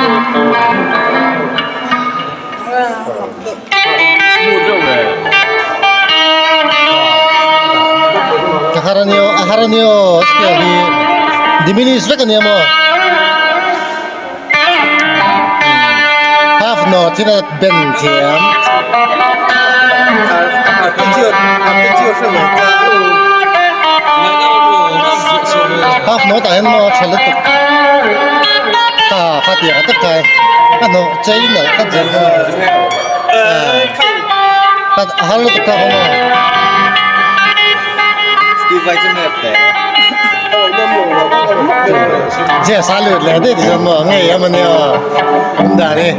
A har a nia a har a nia aw scale hi diminish vek a nia maw half note hi a bend thiam. Half note ah hian maw a tha lutuk kha kha tiang ang tak kha a hnawh chei nalh khat zel maw a a har lutuk kha maw. Jazz a lut leh daih tichuan maw ngei em ania aw awm dan hi.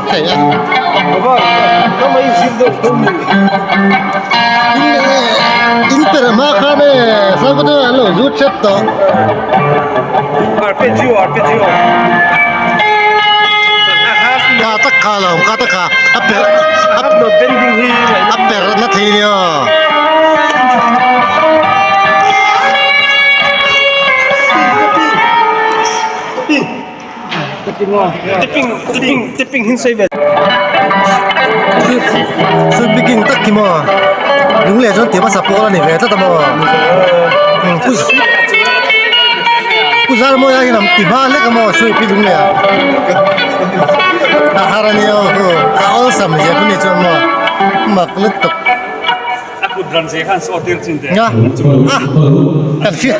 Thei a. In per hma khan e Salvador an lo zut hrep tawh. Arpeggio arpeggio. Ka tak kha lo ka tak kha a per a per na thei nia. Tipping tipping hin sei ve. Sui picking tak khi maw lung leh chuan ti hmasa pawl a ni ve tlat a maw pu Zarmawia hian an ti hma hlek a maw sui pi lung leh ah a har a nia aw hu a awlsam zia chu ni chuan maw mak lutuk A kut ran zia khan saw tir chin teh. Nga a kan hria.